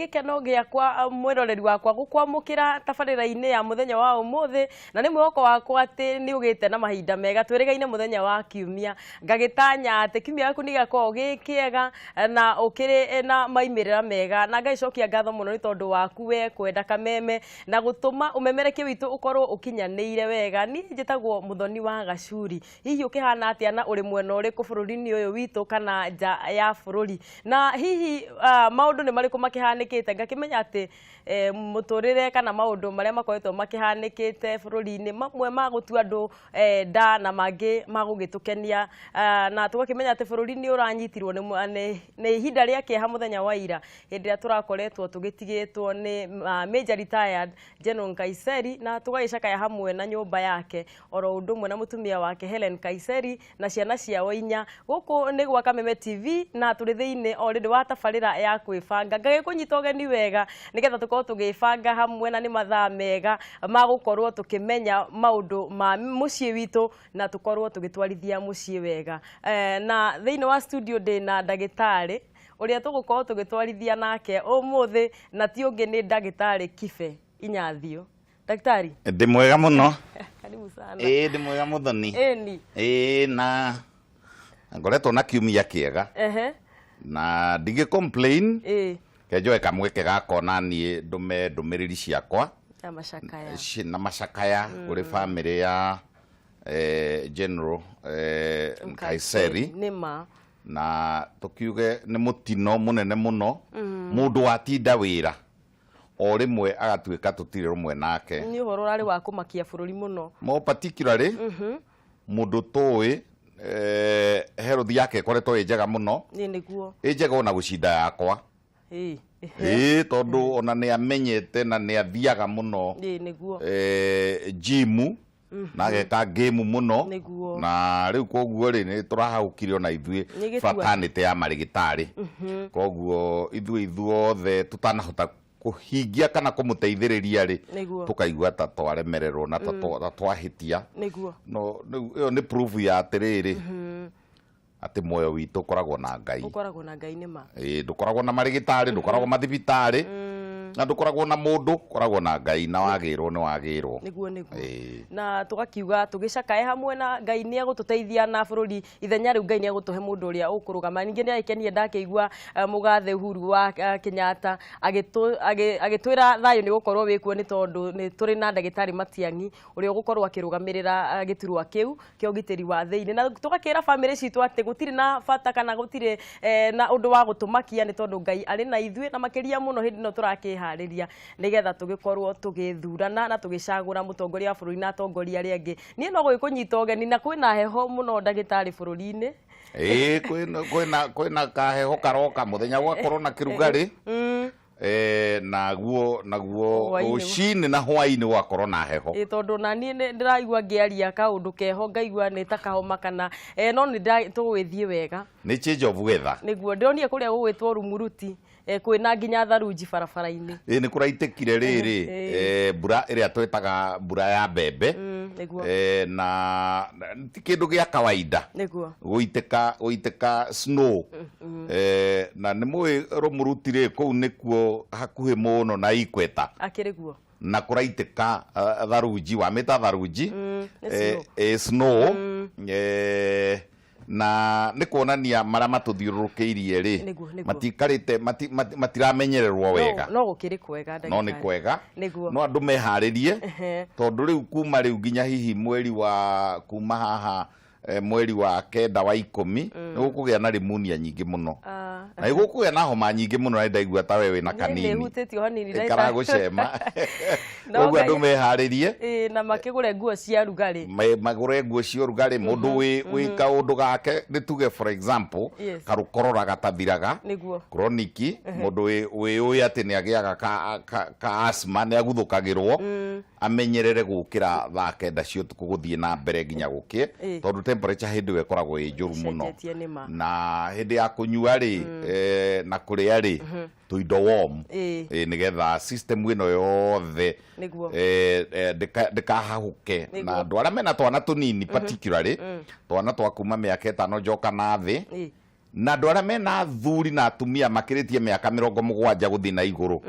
Gĩkeno gĩakwa mwĩroreri wakwa gũkwamũkĩra tabarĩra-inĩ ya mũthenya wa ũmũthĩ, na nĩ mwĩhoko wakwa atĩ nĩ ũgĩte na mahinda mega. Twĩrĩgaine mũthenya wa kiumia, ngagĩtanya atĩ kiumia gĩaku nĩ gĩgakorwo gĩ kĩega na ũkĩrĩ na maimĩrĩra mega, na ngagĩcokia ngatho mũno nĩ tondũ waku we kwenda kameme na gũtũma ũmemerekia witũ ũkorwo ũkinyanĩire wega. Niĩ njĩtagwo Mũthoni wa Gacuri. Hihi ũkĩhana atĩa na ũrĩ mwena ũrĩkũ bũrũri-inĩ ũyũ witũ kana nja ya bũrũri? Na hihi maũndũ nĩ marĩkũ makĩhanĩkĩte? Ngakĩmenya atĩ mũtũrĩre kana maũndũ marĩa makoretwo makĩhanĩkĩte bũrũri-inĩ, mamwe ma gũtua andũ nda na mangĩ ma gũgĩtũkenia. Na tũgakĩmenya atĩ bũrũri nĩ ũranyitirwo nĩ ihinda rĩa kĩeha mũthenya wa ira, hĩndĩ ĩrĩa tũrakoretwo tũgĩtigĩtwo nĩ Major retired General Nkaissery, na tũgagĩcakaya hamwe na nyũmba yake oro ũndũ ũmwe na mũtumia wake Helen Nkaissery na ciana ciao inya. Gũkũ nĩ gwa Kameme TV na tũrĩ thĩinĩ already wa tabarĩra ya kwĩbanga. Ngagĩkũnyita ũgeni wega nĩgetha tũkorwo tũgĩbanga hamwe, na nĩ mathaa mega ma gũkorwo tũkĩmenya maũndũ ma mũciĩ witũ na tũkorwo tũgĩtwarithia mũciĩ wega. Na thĩinĩ wa studio ndĩna ndagĩtarĩ ũrĩa tũgũkorwo tũgĩtwarithia nake ũmũthĩ, na ti ũngĩ nĩ ndagĩtarĩ Kibe Inyathio. Daktari. Ndĩ mwega mũno. Karibu sana. Ĩĩ, ndĩ mwega Mũthoni. Ĩni. Ĩĩ, na ngoretwo na kiumia kĩega na ndingĩ complain. Ke njoe kamweke gaka ona niĩ ndũme ndũmĩrĩri ciakwa na macakaya na macakaya kũrĩ bamĩrĩ ya General Nkaissery. Nĩ ma. Na tũkiuge nĩ mũtino mũnene mũno, mũndũ watinda wĩra o rĩmwe agatuĩka tũtirĩ rũmwe nake. Nĩ ũhoro ũrarĩ wa kũmakia bũrũri mũno. More particularly mũndũ tũĩ health yake ĩkoretwo ĩ njega mũno. Nĩ nĩguo. Ĩ njega ona gũcinda yakwa. Ĩĩ, tondũ ona nĩ amenyete na nĩ athiaga mũno Ĩĩ nĩguo. Gym na ageka game mũno. Na rĩu koguo rĩ, nĩ tũrahagũkire ona ithuĩ Nĩ gĩtua. fraternity ya marĩgĩtarĩ. Koguo ithuĩ ithuothe tũtanahota kũhingia kana kũmũteithĩrĩria rĩ, tũkaigua ta twaremererwo na ta twahĩtia. No rĩu ĩyo nĩ proof ya atĩrĩrĩ, atĩ muoyo witũ ũkoragwo na Ngai. Ũkoragwo na Ngai, nĩ ma. Ĩĩ, ndũkoragwo na marĩgĩtarĩ, ndũkoragwo mathibitarĩ na ndũkoragwo na mũndũ, ũkoragwo na Ngai, na wagĩrwo nĩ wagĩrwo. Nĩguo. Na tũgakiuga tũgĩcakae hamwe na Ngai nĩ egũtũteithia na bũrũri ithenya rĩu Ngai nĩ egũtũhe mũndũ ũrĩa ũkũrũgama. Ningĩ nĩ agĩkenire ndakĩigua mũgathe Uhuru wa Kenyatta agĩtwĩra thayũ nĩ gũkorwo wĩkuo, nĩ tondũ nĩ tũrĩ na ndagĩtarĩ Matiang'i ũrĩa ũgũkorwo akĩrũgamĩrĩra gĩturwa kĩu kĩa ũgitĩri wa thĩinĩ, na tũgakĩra bamĩrĩ citũ atĩ gũtirĩ na bata kana gũtirĩ na ũndũ wa gũtũmakia, nĩ tondũ Ngai arĩ na ithuĩ, na makĩria mũno hĩndĩ ĩno tũrakĩharĩria nĩgetha tũgĩkorwo tũgĩthurana na tũgĩcagũra mũtongoria wa bũrũri na atongoria arĩa angĩ. Niĩ no gũgĩkũnyita ũgeni, na kwĩna heho mũno ndagĩtarĩ bũrũri-inĩ. Ĩĩ, kwĩna kaheho karoka mũthenya, gũgakorwo na kĩrugarĩ naguo Hwaĩ-inĩ. Rũcinĩ na hwaĩ-inĩ gũgakorwo na heho. Ĩ, tondũ na niĩ nĩ ndĩraigua ngĩaria kaũndũ keho, ngaigua nĩ ta kahoma kana no nĩ tũgũgĩthiĩ wega. Nĩ change of weather. Nĩguo ndĩronire kũrĩa gũgwĩtwo Rumuruti kwĩna nginya tharunji barabara-inĩ. Ĩ, nĩ kũraitĩkire rĩrĩ mbura ĩrĩa twĩtaga mbura ya mbembe. Na ti kĩndũ gĩa kawaida gũitĩka snow. Na nĩ mũĩ Rũmuruti rĩ, kũu nĩkuo hakuhĩ mũno na equator. Akĩrĩ guo. Na kũraitĩka tharunji, wamĩta tharunji? Nĩ snow. Snow. Na nĩ kuonania marĩa matũthiũrũrũkĩirie rĩ, Nĩguo. matikarĩte matiramenyererwo wega. No gũkĩrĩ kwega. No nĩ ndagĩtarĩ. kwega. No andũ meharĩrie, tondũ rĩu kuma rĩu nginya hihi mweri wa kuma haha mweri wa 9 wa 10 nĩ gũkũgĩa na rimunia nyingĩ mũno na nĩ gũkũgĩa na homa nyingĩ mũno, na ndaigua ta we wĩna Niĩ kanini. Nĩhutĩtio hanini ndagĩtarĩ. Karagũcema. No Koguo andũ meharĩrie. Ĩĩ, na makĩgũre nguo cia rugarĩ. Magũre nguo cia ũrugarĩ. Mũndũ wĩ kaũndũ gake, nĩ tuge for example karũkorora gatathiraga, chronic, mũndũ wĩũĩ atĩ nĩ agĩaga ka asthma, nĩ aguthũkagĩrwo, amenyerere gũkĩra thaa 9 cia ũtukũ gũthiĩ na mbere nginya gũkĩe, tondũ temperature hĩndĩ ĩyo ĩkoragwo ĩ njũru mũno. Ĩcenjetie, nĩ ma. Na hĩndĩ ya kũnyua rĩ na kũrĩa rĩ, tũindo warm, nĩgetha system ĩno yothe ndĩkahahũke. Na andũ arĩa mena twana tũnini, particularly twana twa kuma mĩaka 5 njoka na thĩ. Na andũ arĩa mena athuri na atumia makĩrĩtie mĩaka 70 gũthiĩ na igũrũ,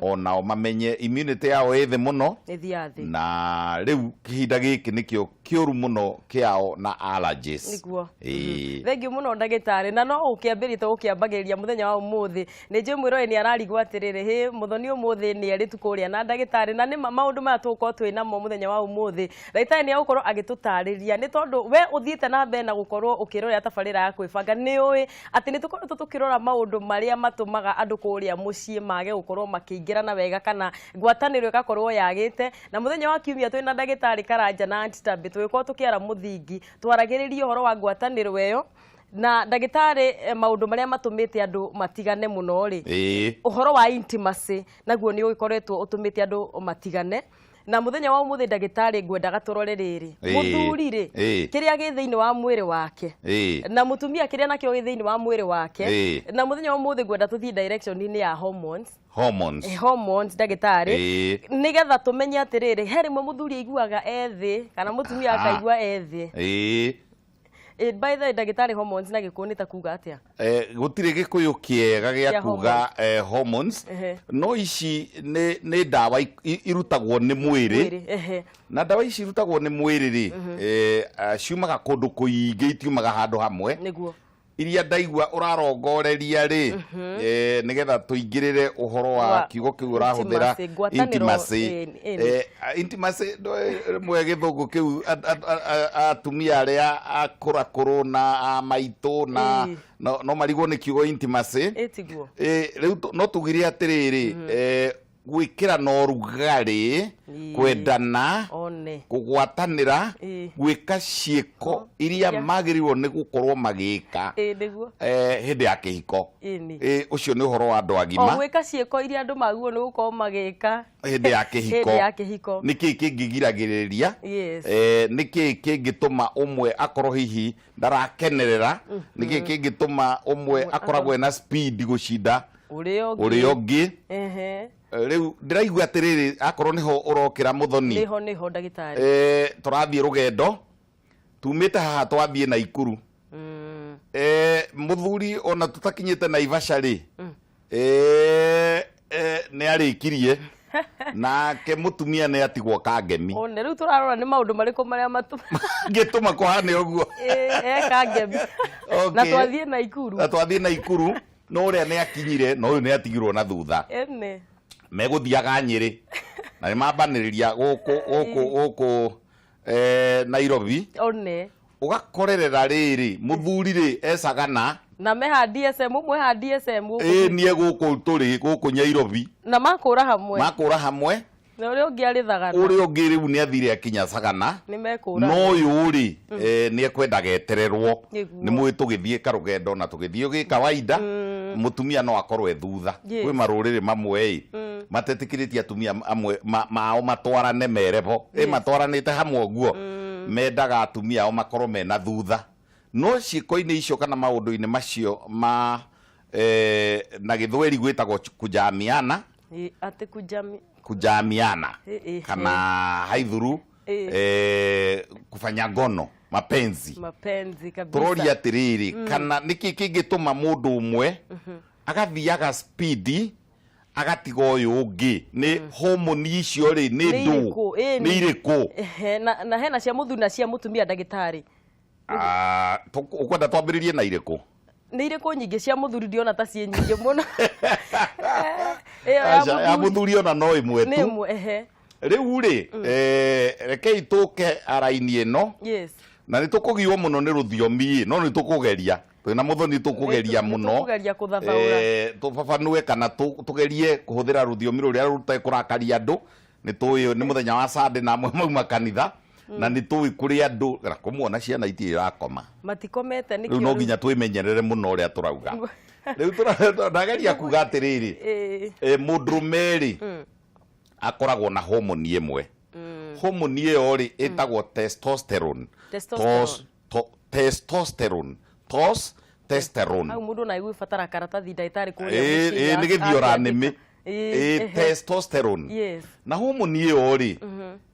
onao mamenye immunity yao ĩ thĩ mũno. Ĩthiaga thĩ. Na rĩu kĩhinda gĩkĩ nĩkĩo kĩũru mũno kĩao na allergies. Nĩguo. Ĩĩ. Thengiũ mũno ndagĩtarĩ, na no ũkĩambĩrĩria tũgũkĩambagĩrĩria mũthenya wa ũmũthĩ. Nĩ njũĩ mwĩroreri nĩ ararigwo atĩrĩrĩ, hĩ Mũthoni ũmũthĩ nĩ erĩ tu kũrĩa na ndagĩtarĩ, na nĩma maũndũ maya tũgũkorwo twĩ namo mũthenya wa ũmũthĩ. Ndagĩtarĩ nĩ egũkorwo agĩtũtarĩria, nĩ tondũ we ũthiĩte na mbere na gũkorwo ũkĩrorera tabarĩra ya kwĩbanga, nĩ ũĩ atĩ nĩ tũkoretwo tũkĩrora maũndũ marĩa matũmaga andũ kũrĩa mũciĩ mage gũkorwo makĩingĩrana wega kana ngwatanĩro ĩgakorwo yagĩte. Na mũthenya wa kiumia twĩna ndagĩtarĩ Karanja na Aunty Tabby tũgĩkorwo tũkĩara mũthingi, twaragĩrĩria ũhoro wa ngwatanĩro ĩyo na ndagĩtarĩ, maũndũ marĩa matũmĩte andũ matigane mũno rĩ, ũhoro wa intimacy naguo nĩ ũgĩkoretwo ũtũmĩte andũ matigane. Na mũthenya wa ũmũthĩ ndagĩtarĩ ngwendaga tũrore rĩrĩ, mũthuri rĩ, kĩrĩa gĩ thĩinĩ wa mwĩrĩ wake, na mũtumia kĩrĩa nakĩo gĩ thĩinĩ wa mwĩrĩ wake. Na mũthenya wa ũmũthĩ ngwenda tũthiĩ direction-inĩ ya hormones. Hormones. Hormones ndagĩtarĩ, nĩgetha tũmenye atĩrĩrĩ, he rĩmwe mũthuri aiguaga e thĩ kana mũtumia akaigua e thĩ. By the way ndagĩtarĩ, hormones na Gĩkũyũ nĩ ta kuga atĩa? Gũtirĩ Gĩkũyũ kĩega gĩa Kĩa kuga hormones. No ici nĩ ndawa irutagwo nĩ mwĩrĩ. Mwĩrĩ, ehe. Na ndawa ici irutagwo nĩ mwĩrĩ rĩ, ciumaga kũndũ kũingĩ, itiumaga handũ hamwe. Iria ndaigua ũrarongoreria rĩ, nĩgetha tũingĩrĩre ũhoro wa kiugo kĩu ũrahũthĩra, intimacy, ngwatanĩro, intimacy. Intimacy rĩmwe gĩthũngũ kĩu atumia arĩa akũrakũrũ na a maitũ na no marigwo nĩ kiugo intimacy. Ĩtiguo. Rĩu no tugire atĩrĩrĩ, gwĩkĩrana ũrugarĩ, kwendana, one kũgwatanĩra, gwĩka ciĩko iria magĩrĩirwo nĩ gũkorwo magĩka nĩguo hĩndĩ ya kĩhiko. Ĩni. Ũcio nĩ ũhoro wa andũ o agima. Gwĩka ciĩko iria andũ magĩrĩirwo nĩ gũkorwo magĩka hĩndĩ ya kĩhiko. Hĩndĩ ya kĩhiko. Nĩ kĩĩ kĩngĩgiragĩrĩria? Nĩ kĩĩ kĩngĩtũma ũmwe akorwo hihi ndarakenerera? Nĩ kĩĩ kĩngĩtũma ũmwe akoragwo ena speed gũcinda ũrĩa ũngĩ? Ũrĩa ũngĩ. Rĩu ndĩraigua atĩrĩrĩ, akorwo nĩho ũrokĩra Mũthoni. Nĩho ndagĩtarĩ. Tũrathiĩ rũgendo tumĩte haha twathiĩ Naikuru. Mũthuri ona tũtakinyĩte Naivasha rĩ, nĩ arĩkirie, nake mũtumia nĩ atigwo kangemi. One rĩu tũrarora nĩ maũndũ marĩkũ marĩa matũ ngĩtũma kũhane ũguo. Eka ngemi na twathiĩ Naikuru. Na twathiĩ Naikuru, no ũrĩa nĩ akinyire, no ũyũ nĩ atigirwo na thutha. Ene. Megũthiaga Nyĩrĩ na nĩ mambanĩrĩria gũkũ Nairobi. One. Ũgakorerera rĩrĩ, mũthuri rĩ ecagana. Na meha DSM, ũmwe ha DSM gũkũ. Ĩ niĩ gũkũ tũrĩ gũkũ Nyairobi. Na makũra hamwe. Makũra hamwe. Na ũrĩa ũngĩ arĩ Thagana. Ũrĩa ũngĩ rĩu nĩ athire akinya Sagana. Nĩ mekũra. No ũyũ rĩ, nĩ ekwendaga etererwo. Nĩguo. Nĩ mũĩ tũgĩthiĩ karũgendo na tũgĩthiĩ gĩ kawaida, mũtumia no akorwo e thutha. Kwĩ marũrĩrĩ mamwe ĩ matetĩkĩrĩtie atumia amwe mao matwarane merebo ĩ matwaranĩte hamwe ũguo, mendaga atumia ao makorwo mena thutha. No ciĩko-inĩ icio kana maũndũ-inĩ macio ma na Gĩthweri gwĩtagwo kujamiana. Atĩ kujami Kujamiana kana haithuru kufanya ngono, mapenzi. Mapenzi kabisa. Tũroria atĩrĩrĩ, kana nĩkĩ kĩngĩtũma mũndũ ũmwe agathiaga speed agatiga ũyũ ũngĩ? Nĩ homoni icio rĩ nĩ nĩ ndũ irĩkũ? Nĩ irĩkũ? Ehe, na hena cia mũthuri na cia mũtumia ndagĩtarĩ. Ah, ũkwenda twambĩrĩrie na irĩkũ? Nĩ irĩkũ nyingĩ? Cia mũthuri ndiona ta ciĩ nyingĩ mũno. Ĩyo ya Aca, ya mũthuri. Mũthuri ona no ĩmwe nĩ tu. ĩmwe, ehe. Rĩu rĩ, rekei tũke araini ĩno. Na nĩ tũkũgiwo mũno nĩ rũthiomi, no nĩ tũkũgeria twĩna Mũthoni, tũkũgeria Nĩ mũno. Tũkũgeria kũthathaũra. Tũbabanue kana tũgerie kũhũthĩra rũthiomi rũrĩa rũtekũrakaria andũ. Nĩ tũĩ nĩ mũthenya wa Sunday na amwe mauma kanitha, na nĩ tũĩ kũrĩ andũ na kũmwona ciana itirĩ irakoma. Matikomete nĩkĩo. Rĩu no nginya twĩmenyerere mũno ũrĩa tũrauga. Rĩu ndageria kuga atĩrĩrĩ, mũndũrũme rĩ akoragwo na homoni ĩmwe. Homoni ĩyo rĩ ĩtagwo testosterone. Testosterone. Testosterone, tos testerone. Hau mũndũ ona egũbatara karatathi ndagĩtarĩ kũrĩa mũciĩ Nĩ gĩthiora nĩmĩ. akĩandĩka. Ehe. Testosterone. Na homoni ĩyo rĩ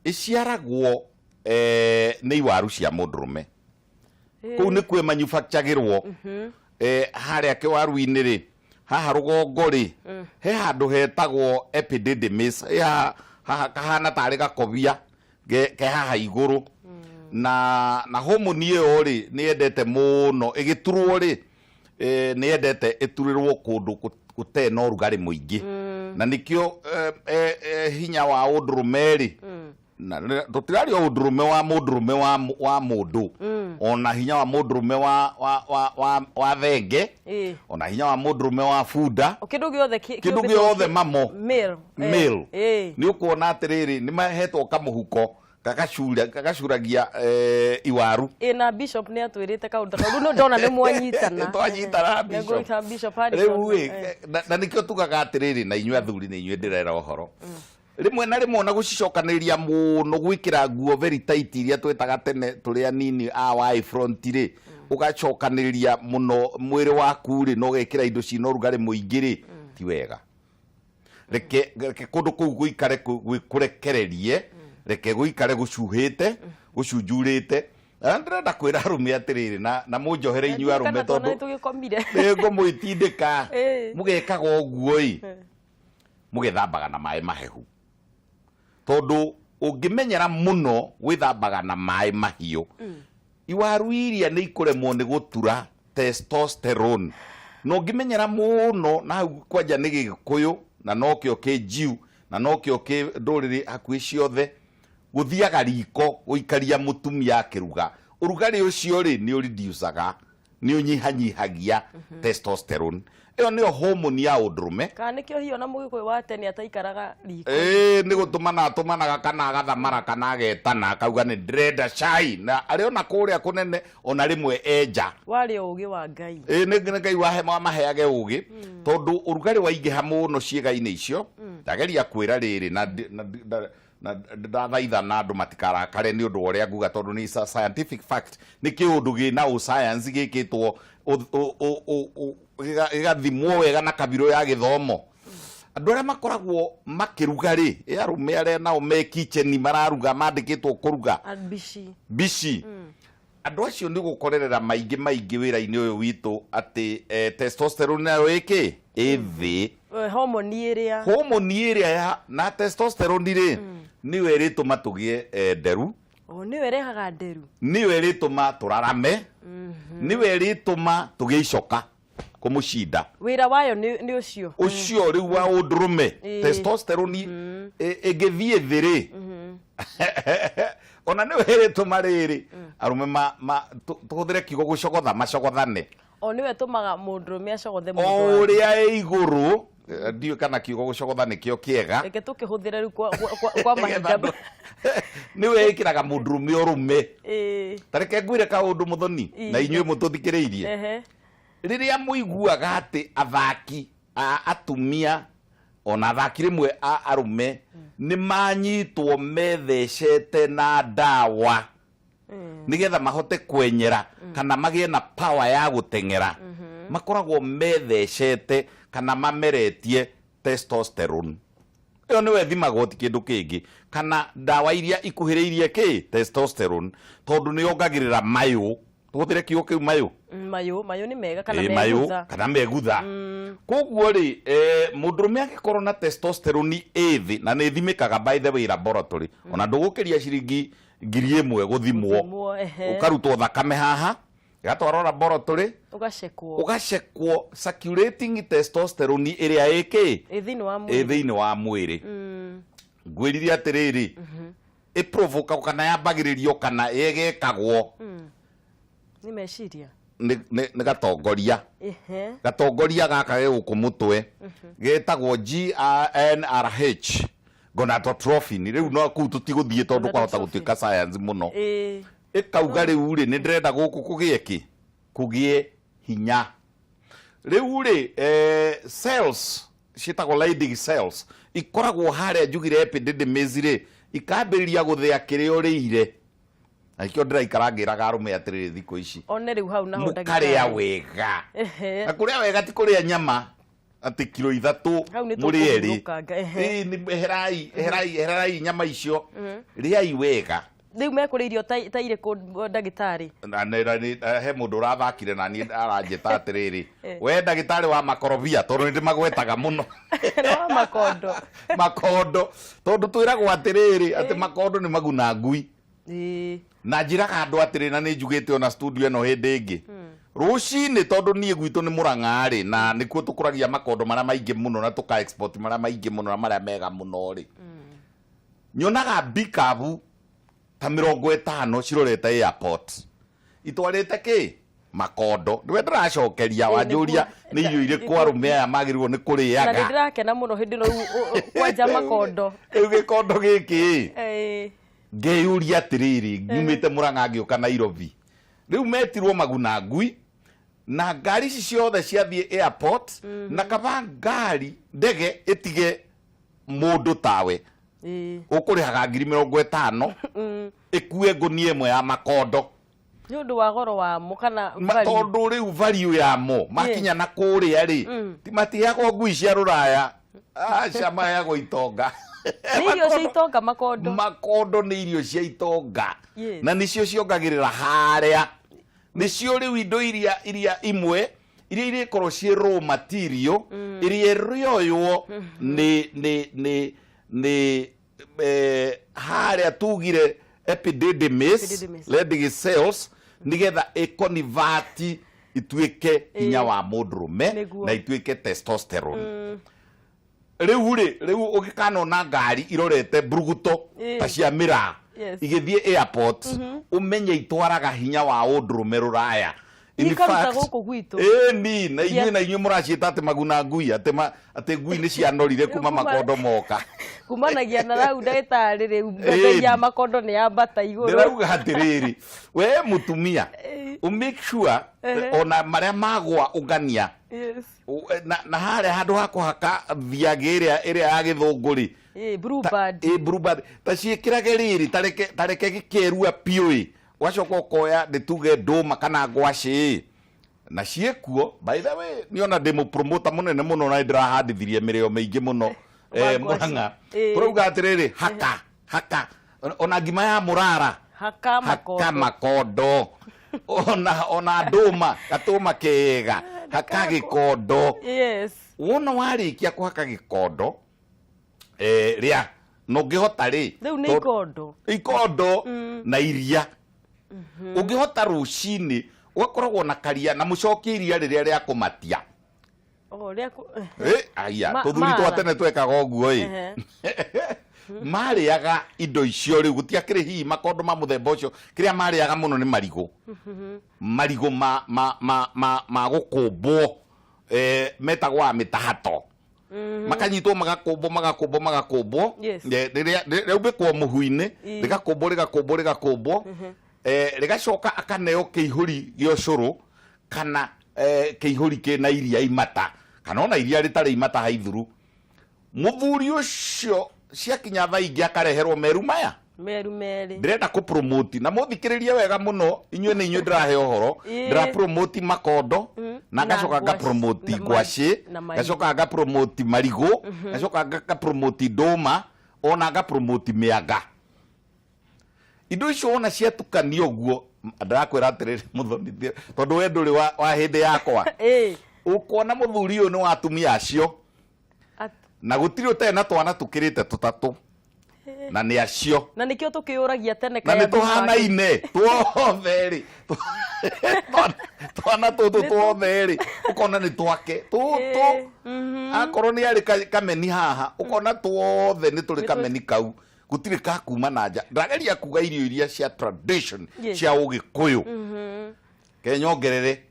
ĩciaragwo nĩ iwaru cia mũndũrũme. Kũu nĩkuo manufacturagĩrwo. Harĩa kĩwaru-inĩ rĩ, haha rũgongo rĩ, he handũ hetagwo epididymis, he haha kahana tarĩ gakobia ke haha igũrũ. Na homoni ĩyo rĩ, nĩ yendete mũno ĩgĩturwo rĩ, nĩ yendete ĩturĩrwo kũndũ gũtarĩ na ũrugarĩ mũingĩ. Na nĩkĩo hinya wa ũndũrũme rĩ, na tũtiraria ũndũrũme wa mũndũrũme wa mũndũ, ona hinya wa mũndũrũme wa thenge, ona hinya wa mũndũrũme wa bunda. O kĩndũ gĩothe kĩndũ kĩũmbĩtwo gĩothe mamo male. Male. Nĩ ũkuona atĩrĩrĩ, nĩ mahetwo kamũhuko gagacuragia iwaru. Ĩ, na bishop nĩ atwĩrĩte kaũndũ ta kau. Rĩu nĩ ndona nĩ mwanyitana. Twanyitana. Nĩ ngũita Bishop Harrison. Rĩu ĩ, na nĩkĩo tugaga atĩrĩrĩ, na inyuĩ athuri nĩ inyuĩ ndĩrera ũhoro, rĩmwe na rĩmwe ona gũcicokanĩrĩria mũno, gwĩkĩra nguo very tight iria twetaga tene tũrĩ anini a Y front rĩ, ũgacokanĩrĩria mũno mwĩrĩ waku rĩ, na ũgekĩra indo cina ũrugarĩ mũingĩ rĩ, ti wega. Reke kũndũ kũu gũikare gwĩ kũrekererie, reke gũikare gũcuhĩte, gũcunjurĩte. Na ndĩrenda kwĩra arũme atĩrĩrĩ, na mũnjohere inyuĩ arũme, kana tondũ tondũ nĩ tũgĩkomire. Nĩ ngũmwĩtindĩka. Mũgekaga ũguo ĩ, mũgethambaga na maĩ mahehu, tondũ ũngĩmenyera mũno gwĩthambaga na maĩ mahiũ, iwaru iria nĩ ikũremwo nĩ gũtura testosterone. Na ũngĩmenyera mũno, na hau kwanja nĩ Gĩkũyũ, na nokĩo kĩ Jew, na nokĩo kĩ ndũrĩrĩ hakuhĩ ciothe, gũthiaga riko gũikaria mũtumia akĩruga, ũrugarĩ ũcio rĩ, nĩ ũreducaga, nĩ ũnyihanyihagia testosterone. Ĩyo nĩyo homoni ya ũndũrũme. Kana nĩkĩo hihi ona Mũgĩkũyũ wa tene ataikaraga riko. Ĩĩ, nĩ gũtũmana atũmanaga, kana agathamara, kana agetana, akauga nĩ ndĩrenda cai, na arĩ ona kũrĩa kũnene, ona rĩmwe enja. Warĩ o ũgĩ wa Ngai. Ĩĩ, nĩ Ngai wamaheage ũgĩ, tondũ ũrugarĩ waingĩha mũno ciĩga-inĩ icio. Ndageria kwĩra rĩrĩ na ndathaitha na andũ matikarakare nĩ ũndũ wa ũrĩa nguga, tondũ nĩ scientific fact, nĩ kĩũndũ gĩna ũ science gĩkĩtwo gĩgathimwo wega na kabirũ ya gĩthomo. Andũ arĩa makoragwo makĩruga rĩ, ĩ arũme arĩa nao me kitchen mararuga, mandĩkĩtwo kũruga. Mbici. Mbici. Andũ acio nĩ gũkorerera maingĩ maingĩ wĩra-inĩ ũyũ witũ atĩ testosterone nayo ĩkĩ ĩ thĩ. Homoni ĩrĩa. Homoni ĩrĩa ya na testosterone rĩ, nĩyo ĩrĩtũma tũgĩe nderu. O, nĩyo ĩrehaga nderu. Nĩyo ĩrĩtũma tũrarame, nĩyo ĩrĩtũma tũgĩe icoka kũmũcinda. Wĩra wayo nĩ ũcio. Ũcio rĩu wa ũndũrũme. Testosterone ĩngĩthiĩ thĩ rĩ, ona nĩyo ĩrĩtũma rĩrĩ arũme tũhũthĩre kiugo gũcogotha, macogothane. O nĩwe ĩtũmaga mũndũrũme acogothe mũndũ wake. Ũrĩa ĩ igũrũ, ndiũĩ kana kiugo gũcogotha nĩkĩo kĩega. Reke tũkĩhũthĩre rĩu kwa mahinda. Nĩwe ĩkĩraga mũndũrũme ũrũme. Ta reke ngwĩre kaũndũ, Mũthoni, na inyuĩ mũtũthikĩrĩirie. Rĩrĩa mũiguaga atĩ athaki a atumia, ona athaki rĩmwe a arũme, nĩ manyitwo methecete na ndawa nĩgetha mahote kwenyera kana magĩe na power ya gũteng'era, makoragwo methecete kana mameretie testosterone. Ĩyo nĩyo ĩthimagwo, ti kĩndũ kĩngĩ, kana ndawa iria ikuhĩrĩirie kĩ testosterone, tondũ nĩ yongagĩrĩra mayũ. Tũhũthĩre kiugo kĩu mayũ. Mayũ, mayũ nĩ mega, kana Ĩ, mayũ megutha. Kana megutha. Koguo rĩ, mũndũrũme angĩkorwo na testosterone ĩ thĩ, na nĩ ĩthimĩkaga by the way laboratory, ona ndũgũkĩria ciringi 1000 gũthimwo. Gũthimwo, ehe. Ũkarutwo thakame haha, ĩgatwarwo laboratory. Ũgacekwo. Ũgacekwo circulating testosterone ĩrĩa ĩkĩ ĩ thĩinĩ wa ĩ mwĩrĩ. Thĩinĩ wa mwĩrĩ. Ngwĩrire atĩrĩrĩ, ĩprovoka kana yambagĩrĩrio kana ĩgekagwo Nĩ meciria. Nĩ gatongoria. Gatongoria gaka ge gũkũ mũtwe getagwo GNRH, gonadotrophin. Rĩu no kũu tũtigũthiĩ tondũ kwahota gũtuĩka science mũno. Ĩkauga rĩu rĩ, nĩ ndĩrenda gũkũ kũgĩe kĩ, kũgĩe hinya. Rĩu rĩ, cells ciĩtagwo Leydig cells ikoragwo harĩa njugire epididymis rĩ, ikambĩrĩria gũthĩa kĩrĩa ũrĩire. Na nĩkĩo ndĩraikara ngĩraga arũme atĩrĩrĩ thikũ ici, One rĩu hau naho mũkarĩa ndagĩtarĩ. wega. Na kũrĩa wega ti kũrĩa nyama atĩ kiro 3 Hau nĩ mũrĩ erĩ. tũkũhurũkanga, ehe. Ĩĩ, nĩ eherai, eherai, eherai nyama icio, rĩai wega. Rĩu mekũrĩa irio ta irĩkũ, ndagĩtarĩ? Na he mũndũ ũrathakire na niĩ aranjĩta atĩrĩrĩ, we ndagĩtarĩ wa makorobia, tondũ nĩ ndĩmagwetaga mũno. No makondo. Makondo, tondũ twĩragwo atĩrĩrĩ atĩ makondo nĩ maguna ngui. Na njĩraga andũ atĩrĩ, na nĩ njugĩte ona studio ĩno hĩndĩ ĩngĩ rũcinĩ, tondũ niĩ gwitũ nĩ Mũrang'a-rĩ, na nĩkuo tũkũragia makondo marĩa maingĩ mũno na tũka export marĩa maingĩ mũno na marĩa mega mũno rĩ, nyonaga mbikabu ta 50 cirorete airport itwarĩte kĩ makondo. Nĩwe ndĩracokeria wanjũria nĩ irio irĩkũ arũme aya magĩrĩirwo nĩ Na nĩ kũrĩaga. Ndĩrakena mũno hĩndĩ ĩno rĩu kwanja makondo. Rĩu gĩkondo gĩkĩ ngeyũria atĩrĩrĩ, nyumĩte Mũrang'a ngĩũka Nairobi, rĩu metirwo maguna ngui na ngari ici ciothe ciathiĩ airport, na kaba ngari ndege ĩtige mũndũ tawe ũkũrĩhaga 50,000 ĩkue ngũnia ĩmwe ya makondo. Nĩ ũndũ wa goro wamo kana value? Tondũ rĩu value yamo makinya na kũrĩa rĩ, ti matiheagwo ngui cia rũraya, aca, maheagwo itonga. Nĩ irio cia itonga makondo. Makondo nĩ irio cia itonga. Na nĩcio ciongagĩrĩra harĩa, nĩcio rĩu indo iria imwe iria irĩkorwo ciĩ raw material iria ĩrĩoywo nĩ harĩa tugire epididymis, Epididymis. Leydig cells, nigetha ĩkonivati ituĩke hinya wa mũndũrũme na ituĩke testosterone. Rĩu rĩ, rĩu ũgĩkanona ngari irorete mburuguto ta cia mĩraa igĩthiĩ airport, ũmenye itwaraga hinya wa ũndũrũme rũraya. In Ikaruta fact, gũkũ gwitũ. Ĩni na inyuĩ na inyuĩ mũraciĩta atĩ maguna ngui, atĩ ngui nĩ cianorire kuma makondo moka. Kumanagia na rau, ndagĩtarĩ, rĩu bei ya makondo nĩ yambata igũrũ. Ndĩrauga atĩrĩrĩ, we mũtumia, ũ make sure ona marĩa magwa ũngania na harĩa handũ ha kũhaka thiagĩ ĩrĩa ya gĩthũngũ rĩ, Blue Band. Ĩ, Blue Band, ta ciĩkĩrage rĩrĩ, tareke gĩkerua piũ ĩ, ũgacoka ũkoya ndĩtuge ndũma kana ngwacĩ ĩ, na ciĩkuo. By the way, niona ndĩ mũpromota mũnene mũno na nĩndĩrahandithirie mĩrĩo mĩingĩ mũno. Wa ngwacĩ. Mũrang'a. Tũrauga atĩrĩrĩ, haka haka ona ngima ya mũrara, haka haka makondo. Makondo ona ndũma, gatũma kega, haka gĩkondo. Wona warĩkia kũhaka gĩkondo, rĩa na ũngĩhota rĩ, Rĩu nĩ ikondo. Ikondo na iria ũngĩhota rũcinĩ ũgakoragwo na karia na mũcokie iria rĩrĩa rĩa kũmatia. Oh, rĩa Eh, aya tũthuri twa mara. tene twekaga ũguo ĩ. Marĩaga indo icio. Rĩu gũtiakĩrĩ hihi makondo ma mũthemba ũcio. Kĩrĩa marĩaga mũno nĩ marigũ, marigũ ma gũkũmbwo, metagwo wa mĩtahato, makanyitwo magakũmbwo, magakũmbwo, magakũmbwo. Rĩrĩa rĩaumbĩkwo mũhu-inĩ, rĩgakũmbwo, rĩgakũmbwo, rĩgakũmbwo, rĩgacoka akaneo kĩihũri gĩa ũcũrũ kana kĩihũri kĩna iria imata kana ona iria rĩtarĩ imata haithuru. Mũthuri ũcio ciakinya thaa ingĩ akareherwo meru maya. Meru merĩ. Ndĩrenda kũ promote na mũthikĩrĩrie wega mũno, inyuĩ nĩ inyuĩ ndĩrahe ũhoro. Ndĩra promote makondo na na ngacoka nga promote ngwacĩ, na marigũ. Ngacoka nga promote marigũ, ngacoka nga promote ndũma, ona nga promote mĩanga. Indo icio wona ciatukanio ũguo, ndĩrakwĩra atĩrĩrĩ, mũthoni, tondũ we ndũrĩ wa hĩndĩ yakwa, ũkona mũthuri ũyũ nĩ wa atumia acio na gũtirĩ ũtarĩ na twana tũkĩrĩte tũtatũ na nĩ acio. Na nĩkĩo tũkĩũragia tene na kaĩ nĩ andũ tũhanaine tuothe rĩ, twana tũtũ tuothe rĩ, ũkona nĩ twake tũtũ. Akorwo nĩ arĩ kameni haha, ũkona tuothe nĩ tũrĩ kameni kau, gũtirĩ ka kuma na nja. Ndageria kuga irio iria cia tradition cia ũgĩkũyũ. Ke nyongerere,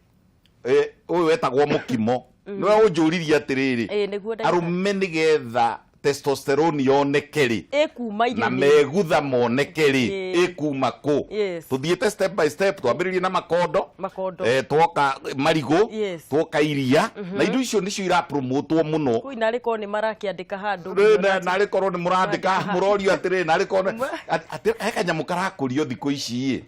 ũyũ wetagwo mũkimo, nĩwe ũnjũririe atĩrĩrĩ, Ĩĩ, nĩguo ndagĩtarĩ. Arũme nĩgetha testosterone yoneke rĩ, ĩkuma na irio-inĩ. Megutha moneke rĩ, ĩkuma kũ? Tũthiĩte step by step, twambĩrĩrie na makondo, Makondo. Twoka marigũ, twoka iria, na indo icio nĩcio irapromotwo mũno. Kũi narĩ korwo nĩ marakĩandĩka handũ. Rĩ, narĩ korwo nĩ mũrandĩka, mũrorio atĩrĩrĩ, narĩ korwo atĩ he kanyamũ karakũrio thikũ ici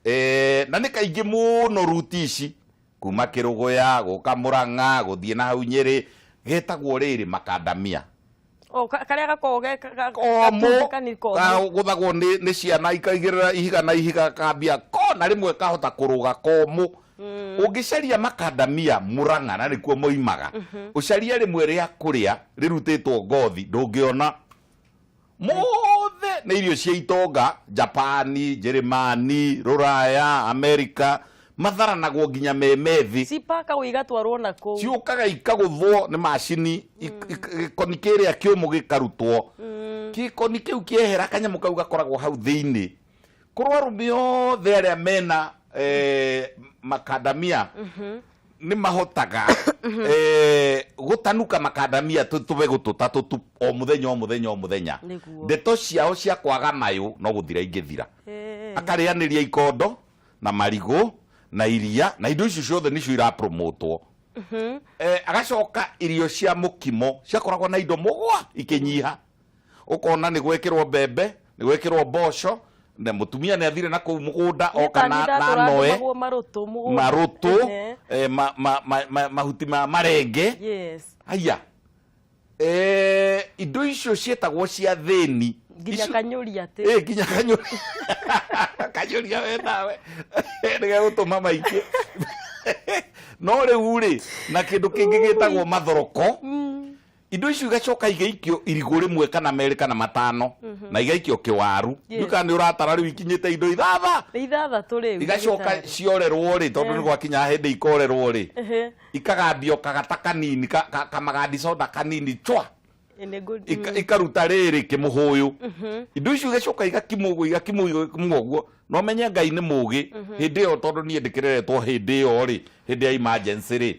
ĩ, na nĩ kaingĩ mũno ruti ici kuma Kĩrũgũya gũka Mũrang'a gũthiĩ na hau Nyĩrĩ, getagwo rĩrĩ makandamia. O, karĩa gakoragwo ge Komũ. gatungu kanini komũ. Kagũthagwo nĩ ciana ikaigĩrĩra ihiga na ihiga kambia ko na rĩmwe kahota kũrũga komũ. Ũngĩcaria makandamia Murang'a na nĩkuo moimaga, ũcarie rĩmwe rĩa kũrĩa rĩrutĩtwo ngothi ndũngĩona. Mothe nĩ irio cia itonga, Japani, Njĩrĩmani, Rũraya, Amerika, matharanagwo nginya me methĩ. Cipakagwo igatwarwo na kũu. Ciũkaga ikagũthwo nĩ macini, gĩkoni kĩrĩa kĩũmũ gĩkarutwo. Gĩkoni kĩu kĩehera kanyamũ kau gakoragwo hau thĩinĩ. Korwo arũme othe arĩa mena makandamia nĩ mahotaga gũtanuka makandamia tũbegũ tũtatũ tu o mũthenya o mũthenya o mũthenya, ndeto ciao cia kwaga mayũ no gũthira ingĩthira. Akarĩanĩria ikondo na marigũ na iria na indo icio ciothe nĩcio irapromotwo. Agacoka irio cia mũkimo ciakoragwo na indo mũgwa ikĩnyiha, ũkona nĩ gwekĩrwo mbembe, nĩ gwekĩrwo mboco, na mũtumia nĩ athire na kũu mũgũnda oka na noe Ndatũragwo marũtũ mũgũnda. Marũtũ, mahuti ma marenge. Aya, indo icio ciĩtagwo cia thĩni. Nginya kanyũri atĩ. Nginya kanyũri, kanyũria we nawe nĩgegũtũma maingĩ. No rĩu rĩ, na kĩndũ kĩngĩ gĩtagwo mathoroko. Indo icio igacoka igaikio irigũ rĩmwe kana merĩ kana matano na igaikio kĩwaru. Ndiũĩ kana nĩ ũratara, rĩu ikinyĩte indo ithatha. Nĩ ithathatũ rĩu. Igacoka ndagĩtarĩ. ciorerwo rĩ, tondũ nĩ gwakinya hĩndĩ ikorerwo rĩ, ikagambio kagata kanini kamagandi soda kanini chwa. Ĩ, nĩ Ikaruta rĩrĩ kĩmũhũyũ. Indo icio igacoka igakimwo ũguo, igakimwo, igakimwo ũguo. No menye Ngai nĩ mũgĩ hĩndĩ ĩyo, tondũ niĩ ndĩkĩreretwo hĩndĩ ĩyo rĩ, hĩndĩ ya emergency rĩ.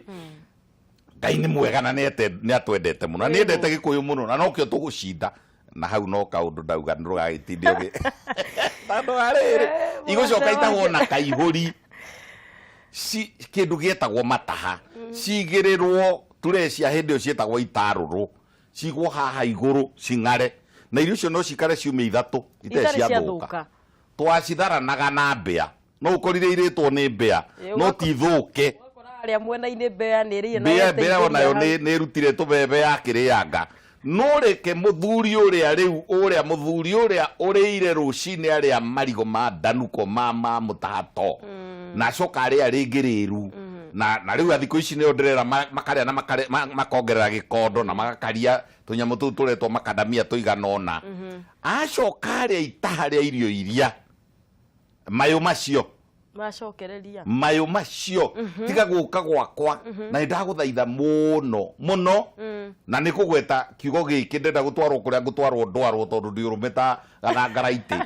Ngai nĩ mwega na nĩ atwendete mũno na nĩ endete Gĩkũyũ mũno na nokĩo tũgũcinda. Na hau no kaũndũ ndauga ndũgagĩtinde ũgĩ tondũ wa rĩrĩ, igũcoka itahwo na kaihũri kĩndũ gĩetagwo mataha, cigĩrĩrwo ture cia hĩndĩ ĩyo ciĩtagwo itarũrũ, cigwo haha igũrũ cing'are, na irio icio no cikare ciumia 3 itarĩ itarĩ ciathũka. Ciathũka. Twacitharanaga na mbĩa, no ũkorire irĩtwo nĩ mbĩa Ĩ, no ti thũke. Ũgakora harĩa mwena-inĩ mbĩa nĩ ĩrĩire na mbĩa mbĩa yeteithĩria onayo hau. Nĩ ĩrutire tũbebe yakĩrĩanga. No reke mũthuri ũrĩa rĩu, ũrĩa mũthuri ũrĩa ũrĩire rũcinĩ arĩa marigũ ma ndanuko ma mũtahato na acoka arĩa rĩngĩ rĩru na rĩu thikũ ici nĩo ndĩrera makarĩa na makongerera gĩkondo na magakaria tũnyamũ tũu tũretwo makadamia tũigana ũna, acoka arĩa itaha rĩa irio iria mayũ macio macokereria. Mayũ macio tiga gũka gwakwa na nĩ ndagũthaitha mũno mũno na nĩ kũgweta kiugo gĩkĩ, ndenda gũtwarwo kũrĩa ngũtwarwo ndwarwo, tondũ ndĩ ũrũme ta gathangaraitĩ.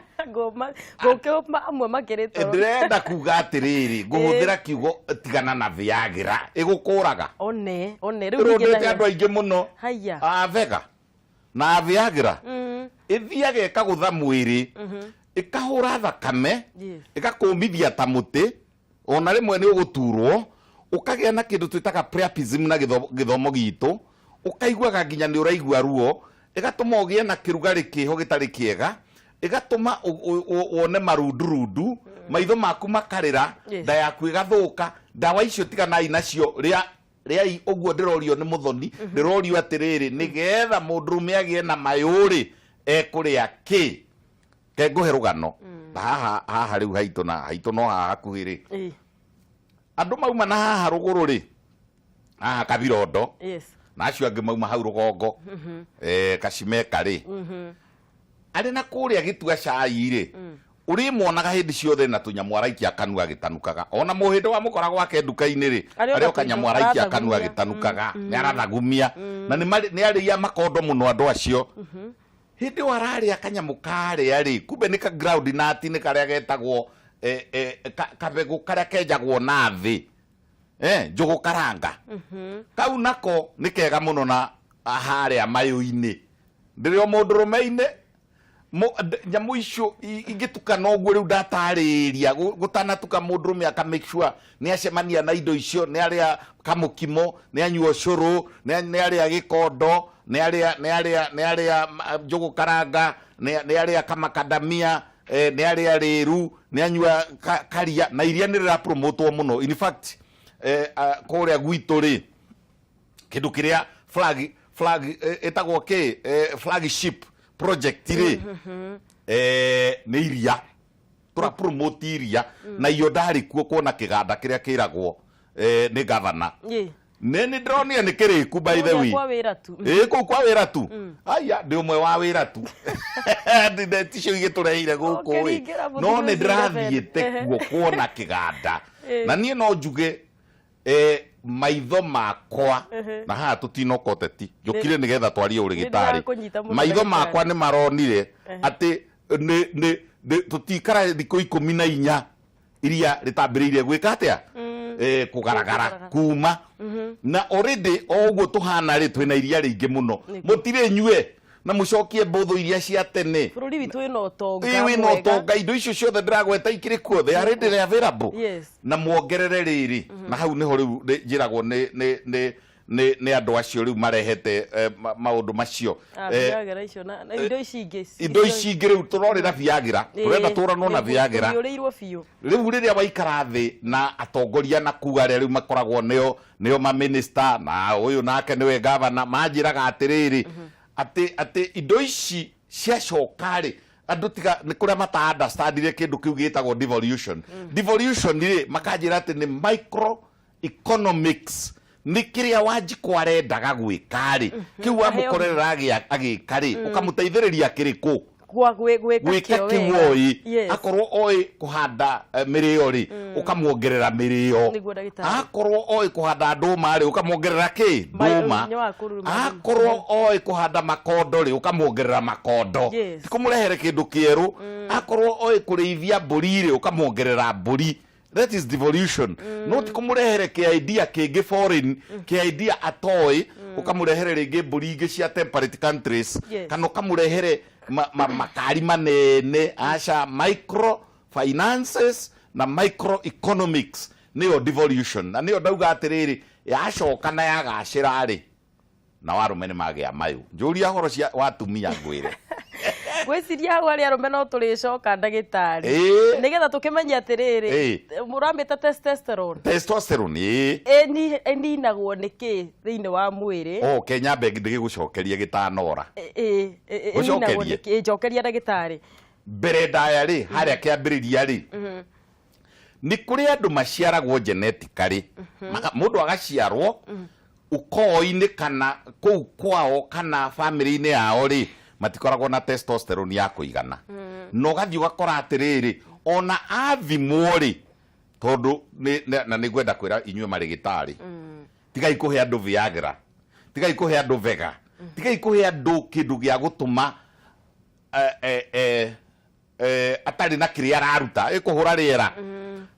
Ngũkĩũma amwe makĩrĩ toro. Ndĩrenda kuga atĩrĩrĩ, ngũhũthĩra kiugo tigana na Viagra, ĩgũkũraga. One one rĩu ningĩ ĩrũndĩte andũ aingĩ mũno. Haya. A Vega na Viagra ĩthiaga ĩkagũtha mwĩrĩ, ĩkahũra thakame, ĩgakũmithia ta mũtĩ, ona rĩmwe nĩ ũgũturwo, ũkagĩa na kĩndũ twĩtaga priapism na gĩthomo gitũ, ũkaiguaga nginya nĩ ũraigua ruo, ĩgatũma ũgĩe na kĩrugarĩ kĩho gĩtarĩ kĩega, ĩgatũma wone marundurundu, maitho maku makarĩra, nda yaku ĩgathũka. Ndawa icio tiganai nacio, rĩa rĩai ũguo. Ndĩrorio nĩ mũthoni, ndĩrorio atĩrĩrĩ, nĩgetha mũndũrũme agĩe na mayũ rĩ, ekũrĩa kĩ? Ke ngũhe rũgano. Na haha haha rĩu haitũ na haitũ no haha hakuhĩ rĩ, andũ mauma na haha rũgũrũ rĩ, haha Kabirondo, na acio angĩ mauma hau rũgongo, Kacimeka rĩ, arĩ na kũrĩa gĩtua cai rĩ, ũrĩmuonaga hĩndĩ ciothe na tũnyamũ araikia kanua agĩtanukaga. Ona mũhĩndĩ wa mũkora gwake nduka-inĩ rĩ, Arĩ o arĩ na o kanyamũ tũindo araikia kanua arathagumia. agĩtanukaga, nĩ arathagumia na nĩ arĩia makondo mũno andũ acio. Hĩndĩ ĩyo ararĩa kanyamũ karĩa rĩ, kumbe nĩ ka ground nut, nĩ karĩa getagwo kabegũ karĩa kenjagwo na thĩ, njũgũ karanga kau nako nĩ kega mũno na harĩa mayũ-inĩ ndĩrĩ o mũndũrũme-inĩ. Nyamũ icio ingĩtukana ũguo rĩu ndatarĩria, gũtanatuka mũndũrũme aka make sure nĩ acemania na indo icio, nĩ arĩa kamũkimo, nĩ anyua ũcũrũ, nĩ arĩa gĩkondo, nĩ arĩa njũgũ karanga, nĩ arĩa kamakadamia, nĩ arĩa rĩru, nĩ anyua karia na iria nĩ rĩrapromotwo mũno. In fact, kũrĩa gwitũ rĩ, kĩndũ kĩrĩa flag flag ĩtagwo kĩ, flagship project rĩ, nĩ iria tũra promote iria, na iyo ndarĩ kuo kuona kĩganda kĩrĩa kĩragwo nĩ gavana. Nĩ nĩ ndĩronire nĩ kĩrĩku, by the Kũrĩa way. Kwa wĩra tu. Ĩĩ, kũu kwa wĩra tu. Aya, ndĩ ũmwe wa wĩra tu. Ticio igĩtũreheire gũkũ ĩ. Ũkĩringĩra No mũthuri nĩ ũcio. ndĩrathiĩte kuo kuona kĩganda, na niĩ no njuge maitho makwa, na haha tũtinoka ũteti, njũkire nĩgetha twarie ũrĩgĩtarĩ. Nĩndĩrakũnyita mũno, Maitho ndagĩtarĩ. makwa nĩ maronire atĩ nĩ tũtikara thikũ 14 iria rĩtambĩrĩirie gwĩka atĩa, kũgaragara. Kũgaragara. Kuma na already o ũguo tũhana rĩ, twĩna iria rĩingĩ mũno. Mũtirĩ nyue na mũcokie mbũthũ iria cia tene. Bũrũri witũ wĩna ũtonga Ĩ, wĩna mwega. ũtonga, indo icio ciothe ndĩragweta ikĩrĩ kuo, they are readily available. Na muongerere rĩrĩ, na hau nĩho rĩu njĩragwo nĩ andũ acio rĩu marehete maũndũ macio. Ah, Viagra icio na indo ici ingĩ. Indo ici ingĩ rĩu tũrorĩra Viagra, tũrenda tũranwo na Viagra. Tũiyũrĩirwo biũ. Rĩu rĩrĩa waikara thĩ na atongoria na kuga arĩa rĩu makoragwo nĩo maminista, na ũyũ nake nĩwe gavana, manjĩraga atĩrĩrĩ, atĩ indo ici ciacoka rĩ, andũ tiga nĩ kũrĩa mata understandire kĩndũ kĩu gĩtagwo devolution. Devolution rĩ, makanjĩra atĩ nĩ micro economics, nĩ kĩrĩa Wanjikũ arendaga gwĩka rĩ, kĩu wamũkorerera agĩka rĩ, ũkamũteithĩrĩria kĩrĩkũ? Kwa gwĩka gwĩka kĩo kĩu wega. Oĩ akorwo oĩ kũhanda mĩrĩo rĩ, ũkamwongerera mĩrĩo. Nĩguo, ndagĩtarĩ. Akorwo oĩ kũhanda ndũma rĩ, ũkamwongerera kĩ? Ndũma. Hinya wa kũruruma. Akorwo oĩ kũhanda makondo rĩ, ũkamwongerera makondo. Ti kũmũrehere kĩndũ kĩerũ. Akorwo oĩ kũrĩithia mbũri rĩ, ũkamwongerera mbũri. That is devolution. No ti kũmũrehere kĩ idea kĩngĩ foreign, kĩ idea atoĩ, ũkamũrehere rĩngĩ mbũri ingĩ cia temperate countries, kana ũkamũrehere makari manene. Aca, micro finances na microeconomics nĩyo devolution, na nĩyo ndauga atĩrĩrĩ, yacoka na yagacĩra rĩ, na warũme nĩ magĩa mayũ. Njũria horo cia watumia ngwĩre. Ngwĩciria hau harĩ arũme no tũrĩcoka, ndagĩtarĩ, nĩgetha tũkĩmenye atĩrĩrĩ, mũramĩta testosterone. Testosterone, ĩĩ. Ĩninagwo nĩ kĩ thĩinĩ wa mwĩrĩ? O Kenya mbe ndĩgĩgũcokerie gĩtanora. Ĩninagwo Gũcokerie. nĩ kĩ? Njokeria, ndagĩtarĩ. Mbere ndaya rĩ, harĩa kĩambĩrĩria rĩ, nĩ kũrĩ andũ maciaragwo genetically. Mũndũ agaciarwo ukoo-inĩ kana kũu kwao kana famĩlĩ-inĩ yao rĩ, matikoragwo na testosterone ya kũigana, na ũgathiĩ ũgakora atĩrĩrĩ, ona athimwo rĩ, tondũ na nĩ ngwenda kwĩra inyuĩ marĩgĩtarĩ, tigai kũhe andũ Viagra, tigai kũhe andũ Vega, tigai kũhe andũ kĩndũ gĩa gũtũma atarĩ na kĩrĩa araruta ĩkũhũra rĩera.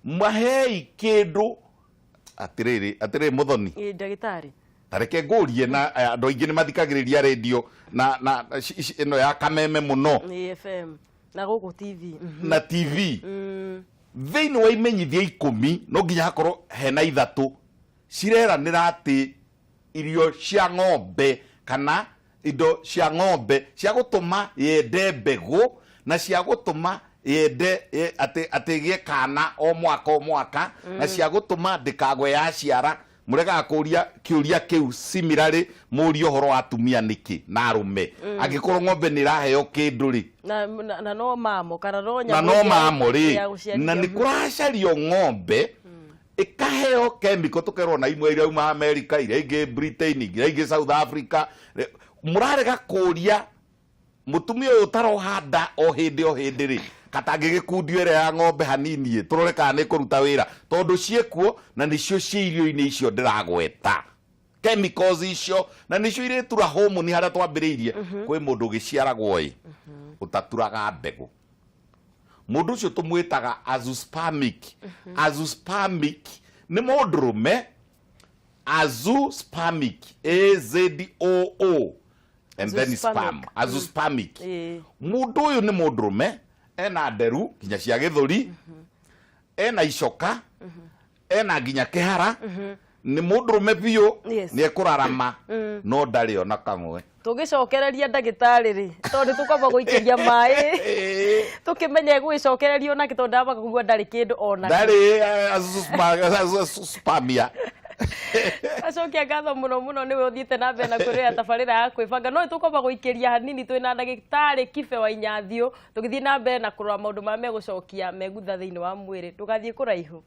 Mahei kĩndũ. Atĩrĩrĩ, Mũthoni. Ĩ, ndagĩtarĩ. Tareke ngũrie, na andũ aingĩ nĩ mathikagĩrĩria rĩndio na ĩno ya Kameme mũno. Nĩ FM na gũkũ TV. Na TV. Thĩinĩ wa imenyithia 10, no nginya hakorwo hena ithatũ cireranĩra atĩ irio cia ng'ombe kana indo cia ng'ombe cia gũtũma yende mbegũ na cia gũtũma yende atĩ ĩgĩe kana o mwaka o mwaka, na cia gũtũma ndĩkagwe yaciara. Mũregaga kũria kĩũria kĩu similarly, mũrie ũhoro wa atumia nĩkĩ na arũme, angĩkorwo ng'ombe nĩ ĩraheo kĩndũ rĩ. Na no mamo kana no Na nyamũ no ĩngĩ mamo ya rĩ, gũciarithia. Na nĩ kũracario ng'ombe ĩkaheo chemical, tũkerwo na imwe irauma America, iria ingĩ Britain, iria ingĩ South Africa. Mũrarega kũria mũtumia ũyũ ũtaroha nda o hĩndĩ o hĩndĩ rĩ, katangĩgĩkundio ĩrĩa ya ng'ombe hanini ĩ, tũrore kana nĩ kũruta wĩra, tondũ ciĩkuo na nĩcio ciĩ irio-inĩ icio ndĩragweta, chemicals icio, na nĩcio irĩtura homoni harĩa twambĩrĩirie. Kwĩ mũndũ ũgĩciaragwo ĩ ũtaturaga mbegũ, mũndũ ũcio tũmwĩtaga azoospermic. Azoospermic nĩ mũndũrũme, azoospermic, a z o o and then sperm. Azoospermic. Azoospermic. Mũndũ ũyũ nĩ mũndũrũme, ena nderu nginya cia gĩthũri, ena icoka, ena nginya kĩhara, nĩ mũndũrũme biũ. Nĩ ekũrarama, no ndarĩ ona kamwe. Tũgĩcokereria, ndagĩtarĩ rĩ, tondũ nĩ tũkwamba gũikĩria maĩ tũkĩmenye gũgĩcokererio nake, tondũ ndamaka kũigua ndarĩ kĩndũ ona. Ndarĩ azoospermia. Acokia ngatho mũno mũno nĩwe ũthiĩte na mbere na kwĩrora tabarĩra ya kwĩbanga. No tũkwamba gũikĩria hanini twĩna ndagĩtarĩ Kibe wa Inyathiũ, tũgĩthiĩ na mbere na kũrora maũndũ marĩa megũcokia megutha thĩinĩ wa mwĩrĩ. Ndũgathiĩ kũraihu.